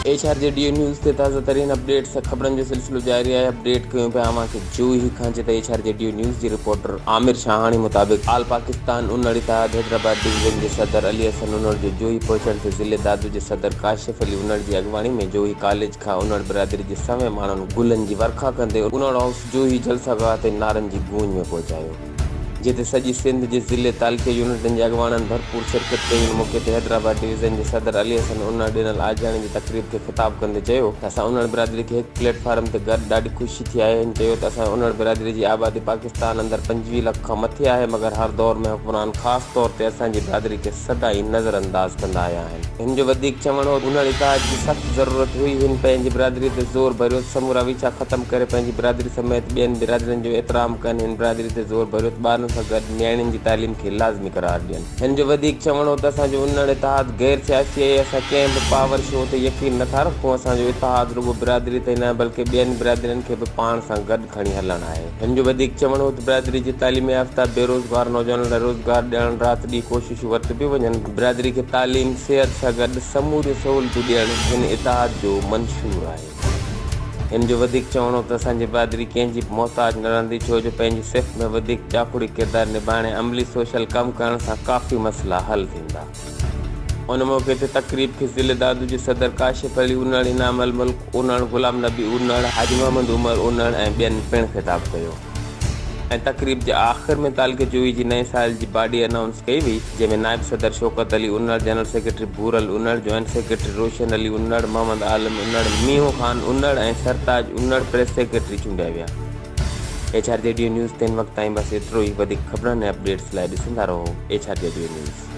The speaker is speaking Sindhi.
H R G D news تي تازه ترين اپڊيٽس ۽ خبرن جو سلسلو جاري آهي اپڊيٽ ڪيون پيا اوهان کي جوهي کان جتي H R G D news جي رپورٽر عامر شاهاڻي مطابق آل پاڪستان انڙ اتحاد حيدرآباد ڊويزن جي صدر علي حسن انڙ جو جوهي پهچڻ تي ضلعي دادو جي صدر ڪاشف علي انڙ جي اڳواڻي ۾ جوهي ڪاليج کان انڙ برادري جي سوين ماڻهن گلن جي ورکا ڪندي انڙ هائوس جوهي جلسه گاهه تي نعرن جي گونج ۾ پهچايو. جتي سڄي سنڌ جي ضلعي تعلقي يونٽن جي اڳواڻن ڀرپور شرڪت ڪئي ان موقعي تي حيدرآباد ڊويزن جي صدر علي حسن انڙ ڏنل آجياڻي جي تقريب کي خطاب ڪندي چيو ته اسان انڙ برادري کي هڪ پليٽ فارم تي گڏ ڏاڍي خوشي ٿي آهي هن چيو ته اسان انڙ برادري جي آبادي پاڪستان اندر 25 لک کان مٿي آهي مگر هر دور ۾ حڪمران خاص طور تي اسان جي برادري کي سدائين نظر انداز ڪندا آيا آهن. هن جو وڌيڪ چوڻ هو ته انڙ اتحاد جي سخت ضرورت هئي، هن پنهنجي برادري تي زور ڀريو ته سمورا ويڇا ختم ڪري پنهنجي برادري سميت ٻين برادرين جو احترام ڪن، هن برادري تي زور ڀريو ته ٻارن سان گڏ نياڻين جي تعليم کي لازمي قرار ڏين. هن جو وڌيڪ چوڻ هو ته اسان جو انڙ اتحاد غير سياسي آهي، اسان ڪنهن به پاور شو تي يقين نٿا رکون، اسان جو اتحاد رڳو برادري تائين نه بلڪه ٻين برادرين کي به پاڻ سان گڏ کڻي هلڻ آهي. هن جو وڌيڪ چوڻ هو ته برادري جي تعليم يافته بيروزگار نوجوانن لاء روزگار ڏيڻ رات ڏينهن ڪوششون ورتيون پيون وڃن، برادري کي تعليم، صحت سان گڏ سموريون سهولتون ڏيڻ هن اتحاد جو منشور آهي. هن جو وڌيڪ چوڻ هو ته اسان جي برادري ڪنهن جي به محتاج نه رهندي ڇو جو پنهنجي صف ۾ وڌيڪ جاکوڙي ڪردار نڀائڻ ۽ عملي سوشل ڪم ڪرڻ سان ڪافي مسئلا حل ٿيندا. ان موقعي تي تقريب کي ضلعي دادو جي صدر ڪاشف علي انڙ، انعام الملڪ انڙ، غلام نبي انڙ، حاجي محمد عمر انڙ ۽ ٻين پڻ خطاب ڪيو ۽ تقريب جي آخر ۾ تعلقي جوهي جي نئين سال جي باڊي انائونس ڪئي وئي جنهن ۾ نائب صدر Shaukat Ali Unar, general secretary Bhoral Unar, joint secretary Roshan Ali Unar, Muhammad Alam Unar, Meenhon Khan Unar ۽ Sartaj Unar press secretary چونڊيا ويا. H R G D news تي هن وقت تائين بس ايترو ئي وڌيڪ خبرن ۽ اپڊيٽس لاء ڏسندا رهو H R G D news.